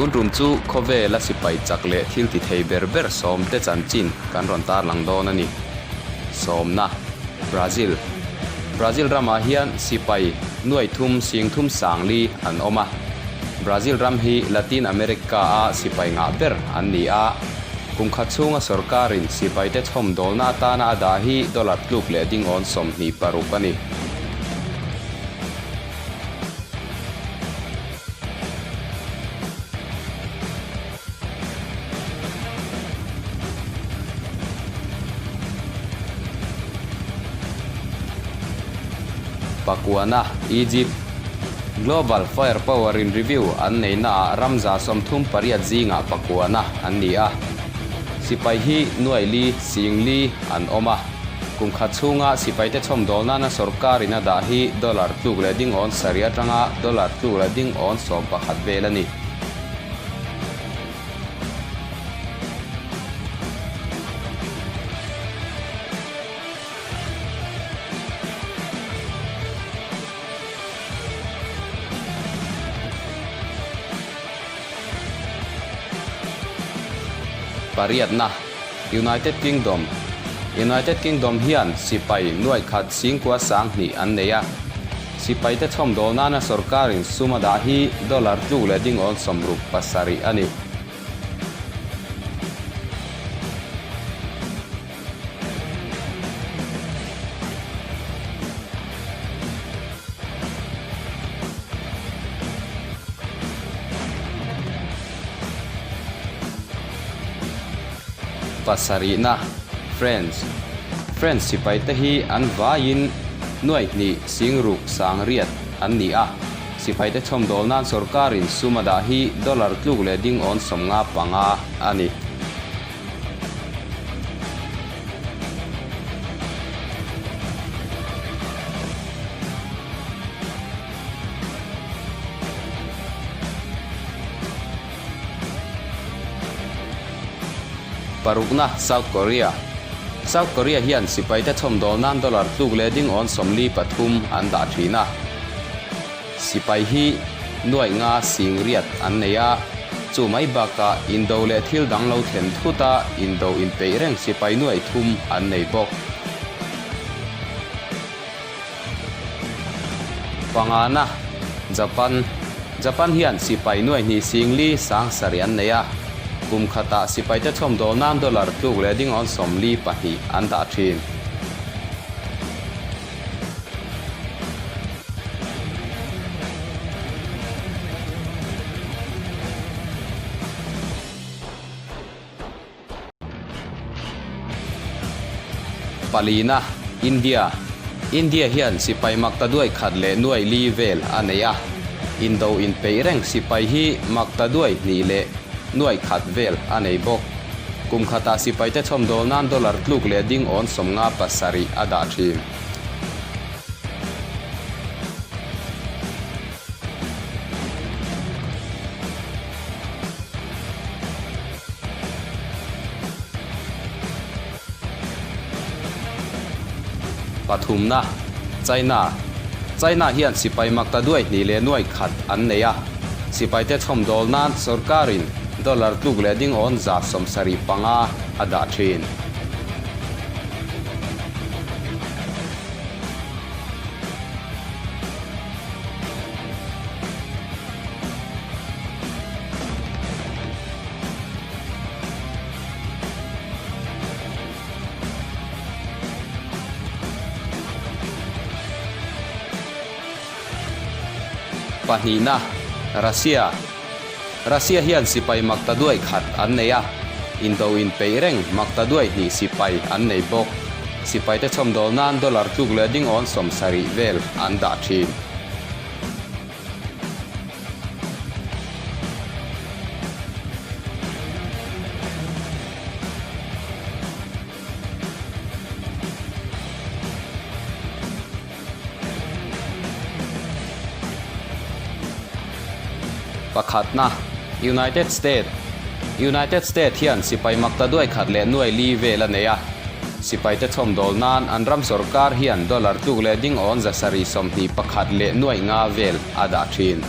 Tun tum chu khawvela sipai chak leh thil ti thei ber ber sawmte chanchin kan rawn tarlang dawn a ni. Sawmna, Brazil Brazil ramah hian sipai nuai thum sing thum sangli an awm a. Brazil ram hi Latin America-a sipai ngah ber an ni a. Kum khat chhunga sorkarin sipaite chhawmdawlna atana a dah hi dollar tluk leh dingawn 26 a ni. Pakuana, Egypt, Global Fire Power in Review an neihnaah ram 38 zingah pakuana an ni a. Sipai hi nuai li, sing li an awm a. Kum khat chhunga sipaite chhawmdawl nana sorkarin a dah hi dollar tluk leh dingawn sarih atanga dollar tluk leh dingawn 11 vel a ni. Pariatna, United Kingdom United Kingdom hian sipai nuaih khat singkua 2000 an nei a. Sipaite chhawmdawl nana sorkarin sum a dah hi dollar tluk leh dingawn 67 a ni. Pasarihna, France France sipaite hi an vaiin nuaih hnih singruk sangriat an ni a. Sipaite chhawmdawl nan sorkarin sum a dah hi dollar tluk leh dingawn 55 a ni. Parukna, South Korea South Korea hian sipaite chhawmdawl nan dollar tluk leh ding awn 43 an dah thin a. Sipai hi nuaih nga sing riat an nei a, chu mai bakah indo leh thil dang lo thlen thut a indo inpeih reng sipai nuaih thum an nei bawk. Pangana, Japan Japan hian sipai nuaih hnih sing li sang sarih an nei a, kum khatah sipaite chhawmdawl nan dollar tluk leh ding awn 42 an dah thin. Palina, India India hian sipai makta duai khat leh nuai li vel a nei a. Indo inpeih reng sipai hi makta duai hnih leh nuai khat vel a nei bawk. Kum khatah sipaite chhawmdawl nan dollar tluk leh ding awn 57 a dah thin. Pathumna, China China hian sipai makta duai hnih leh nuai khat an nei a. Sipaite chhawmdawl nan sorkarin dollar tluk leh ding awn 75 a dah thin. Pahnihna, Russia Russia hian sipai makta duai khat an nei a, indo inpeih reng makta duai hnih sipai an nei bawk. Sipaite chhawmdawl nan dollar tluk leh ding awn 70 vel an dah thin. Pakhatna, United State United State hian sipai makta duai khat leh nuai li vel a nei a. Sipaite chhawmdawl nan an ram sorkar hian dollar tluk leh ding awn 721 leh nuai nga vel a dah thin.